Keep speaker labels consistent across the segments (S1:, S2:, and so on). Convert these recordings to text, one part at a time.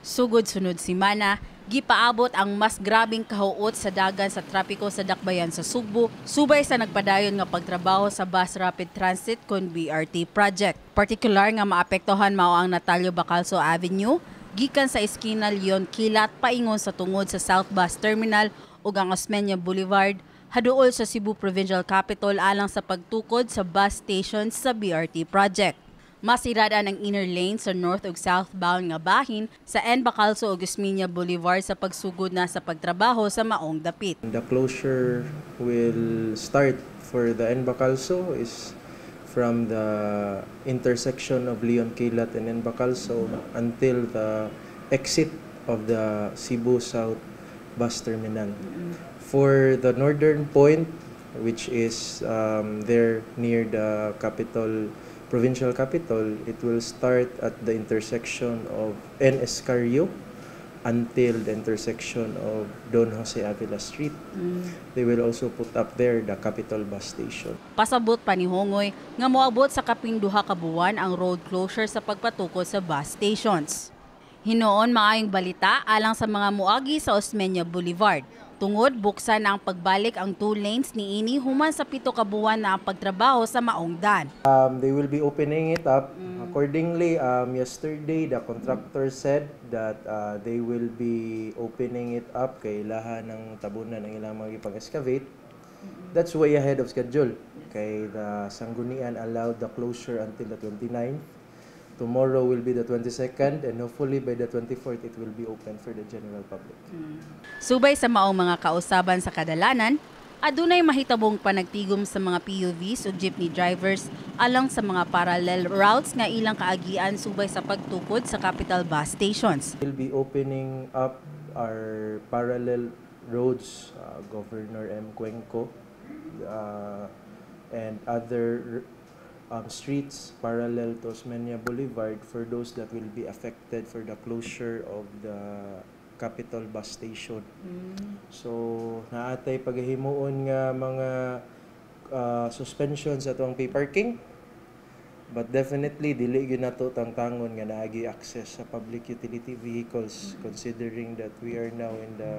S1: Sugod sunod simana, gipaabot ang mas grabing kahuot sa dagan sa trapiko sa dakbayan sa Sugbo subay sa nagpadayon nga pagtrabaho sa Bus Rapid Transit kon BRT project. Partikular nga maapektuhan mao ang Natalio Bacalso Avenue gikan sa eskina Leon Kilat paingon sa tungod sa South Bus Terminal ug ang Osmeña Boulevard haduol sa Cebu Provincial Capitol alang sa pagtukod sa bus station sa BRT project. Masirada ang inner lane sa north ug southbound nga bahin sa N. Bacalso ug Osmeña Boulevard sa pagsugod na sa pagtrabaho sa maong dapit.
S2: The closure will start for the N. Bacalso is from the intersection of Leon Kilat and N. Bacalso until the exit of the Cebu South Bus Terminal. For the northern point, which is there near the capital, provincial capital, it will start at the intersection of N. Escario until the intersection of Don Jose Avila Street. They will also put up there the Capitol Bus Station.
S1: Pasabot pa ni Hongoy nga moabot sa kapin 2 ka buwan ang road closure sa pagpatukod sa bus stations. Hinuon maayong balita alang sa mga muagi sa Osmeña Boulevard. Tungod buksan na ang pagbalik ang two lanes niini human sa 7 ka buwan na ang pagtrabaho sa maong dan.
S2: They will be opening it up. Accordingly, yesterday, the contractor said that they will be opening it up kay ilaha ng tabunan ang ilang mga ipag-excavate. That's way ahead of schedule. Kay the Sanggunian allowed the closure until the 29th. Tomorrow will be the 22nd and hopefully by the 24th it will be open for the general public.
S1: Subay sa maong mga kausaban sa kadalanan, adunay mahitabong panagtigom sa mga PUVs ug jeepney drivers alang sa mga parallel routes nga ilang kaagian subay sa pagtukod sa Capital Bus Stations.
S2: We'll be opening up our parallel roads, Governor M. Cuenco, and other streets parallel to Osmeña Boulevard for those that will be affected for the closure of the Capitol Bus Station. So, naa tay pagahimuon nga mga suspension sa atuang pay parking. But definitely dili gyud nato tangtangon nga naa gyuy access sa public utility vehicles, considering that we are now in the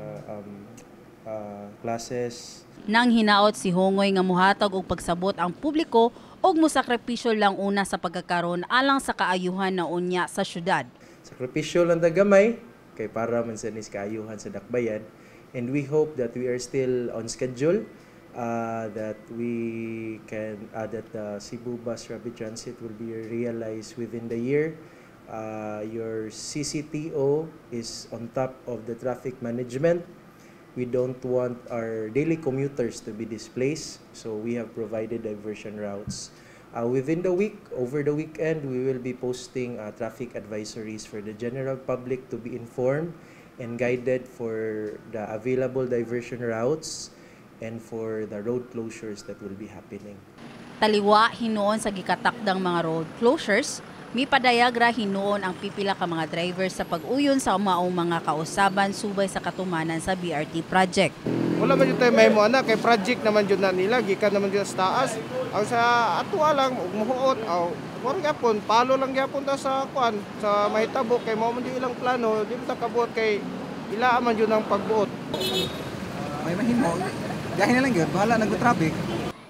S2: classes.
S1: Nang hinaot si Hongoy nga muhatag og pagsabot ang publiko ug mosakripisyo lang una sa pagkakaron alang sa kaayuhan na unya sa syudad.
S2: Sakripisyo lang ta gamay kay para man sa nis kaayuhan sa dakbayan, and we hope that we are still on schedule, that we can that the Cebu Bus Rapid Transit will be realized within the year. Your CCTO is on top of the traffic management. We don't want our daily commuters to be displaced, so we have provided diversion routes. Within the week, over the weekend, we will be posting traffic advisories for the general public to be informed and guided for the available diversion routes and for the road closures that will be happening.
S1: Taliwa hinuon sa gikatakdang mga road closures, mipadayag ra hinuon ang pipila ka mga drivers sa pag-uyon sa maong mga kausaban subay sa katumanan sa BRT project.
S3: Wala man jud tay mahimo ana kay project naman jud na nila, gikan naman jud sa taas. Ang sa ato lang ug muhuot aw mura gyapon, follow lang gyapon ta sa kuan sa mahitabo kay mao man jud ilang plano, di ta kabuot kay ila man jud ang pagbuot.
S4: May mahimo, biyahe na lang yun, bahala nag-traffic.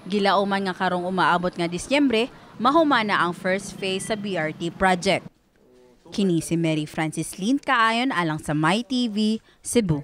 S1: Gilauman nga karong umaabot nga Disyembre, mahumana ang first phase sa BRT project. Kini si Mary Francis Lynn Kaayon alang sa MyTV, Cebu.